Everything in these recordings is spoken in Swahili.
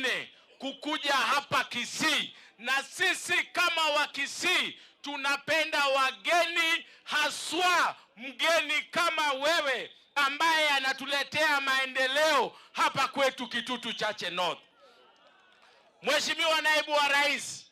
nyingine kukuja hapa Kisii, na sisi kama Wakisii tunapenda wageni, haswa mgeni kama wewe ambaye anatuletea maendeleo hapa kwetu Kitutu Chache North. Mheshimiwa Naibu wa Rais,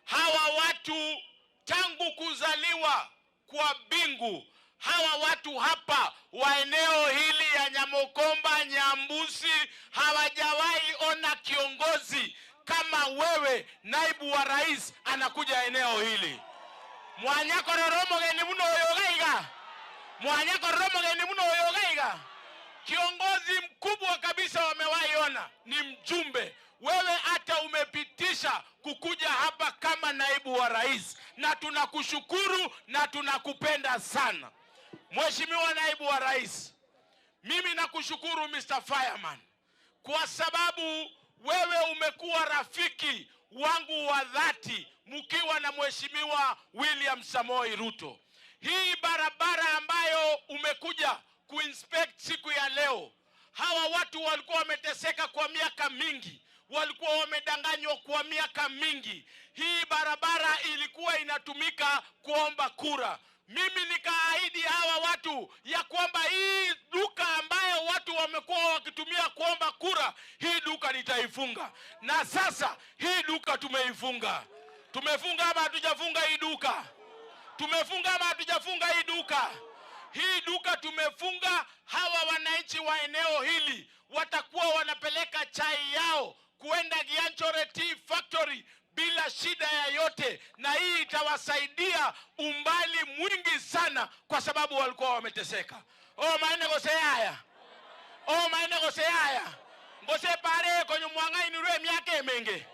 hawa watu tangu kuzaliwa kwa Bingu, hawa watu hapa wa eneo hili ya Nyamokomba, Nyambusi hawajawahi ona kiongozi kama wewe, naibu wa rais, anakuja eneo hili. Mwanyakororo mugeni muno oyo gaiga, mwanyakororo mugeni muno oyo gaiga. Kiongozi mkubwa kabisa wamewahi ona ni mjumbe. Wewe hata umepitisha kukuja hapa kama naibu wa rais, na tunakushukuru na tunakupenda sana. Mheshimiwa naibu wa rais, mimi nakushukuru Mr. Fireman kwa sababu wewe umekuwa rafiki wangu wa dhati mkiwa na Mheshimiwa William Samoei Ruto. Hii barabara ambayo umekuja kuinspect siku ya leo, hawa watu walikuwa wameteseka kwa miaka mingi, walikuwa wamedanganywa kwa miaka mingi. Hii barabara ilikuwa inatumika kuomba kura. Mimi nikaahidi hawa watu ya kwamba hii duka ambayo watu wamekuwa wakitumia kuomba kura, hii duka nitaifunga. Na sasa hii duka tumeifunga. Tumefunga ama hatujafunga hii duka? Tumefunga ama hatujafunga hii duka? Hii duka tumefunga. Hawa wananchi wa eneo hili watakuwa wanapeleka chai yao kuenda Gianchore Tea Factory bila shida yoyote, na hii itawasaidia umbali mwingi sana, kwa sababu walikuwa wameteseka. Oh, maene gose haya, oh maene gose haya ngose pare konyo mwanga inurwe miaka emenge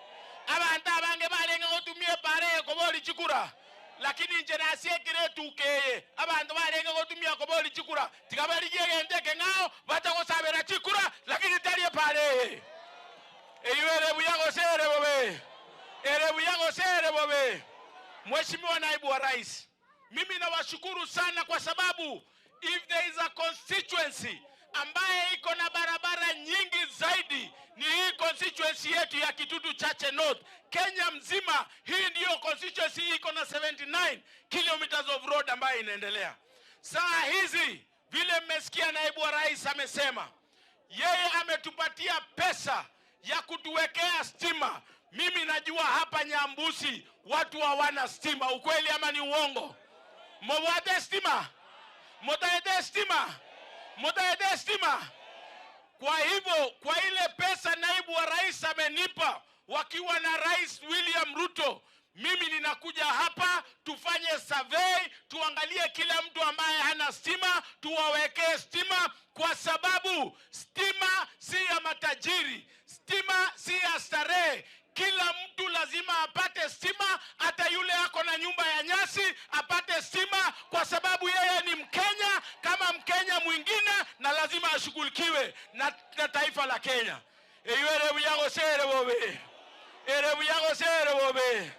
abantu abange barenge gotumia pare kobori chikura, lakini inche nasiekire etuka eye abanto barenge gotumia kobori chikura tiga barigie egento ekeng'ao batagosabera chikura, lakini tari epare eye eyo ere buya gose ere bobe, ere buya gose ere bobe. Mheshimiwa Naibu wa Rais, mimi nawashukuru sana kwa sababu if there is a constituency ambaye iko na barabara nyingi zaidi ni hii constituency yetu ya Kitutu Chache North. Kenya mzima hii ndiyo constituency iko na 79 kilometers of road ambayo inaendelea. Saa hizi vile mmesikia naibu wa rais amesema, yeye ametupatia pesa ya kutuwekea stima. Mimi najua hapa Nyambusi watu hawana stima, ukweli ama ni uongo? Mobwate stima, motaete stima, motaete stima. Kwa hivyo, kwa ile pesa naibu wa rais amenipa wakiwa na Rais William Ruto, mimi ninakuja hapa tufanye survey, tuangalie kila mtu ambaye hana stima, tuwawekee stima, kwa sababu stima si ya matajiri, stima si ya starehe. Kila mtu lazima apate stima, hata yule ako na nyumba ya nyasi apate stima, kwa sababu yeye ni Mkenya kama Mkenya mwingine, na lazima ashughulikiwe na taifa la Kenya. Eyo ere buya gose ere bobe, ere buya gose ere bobe.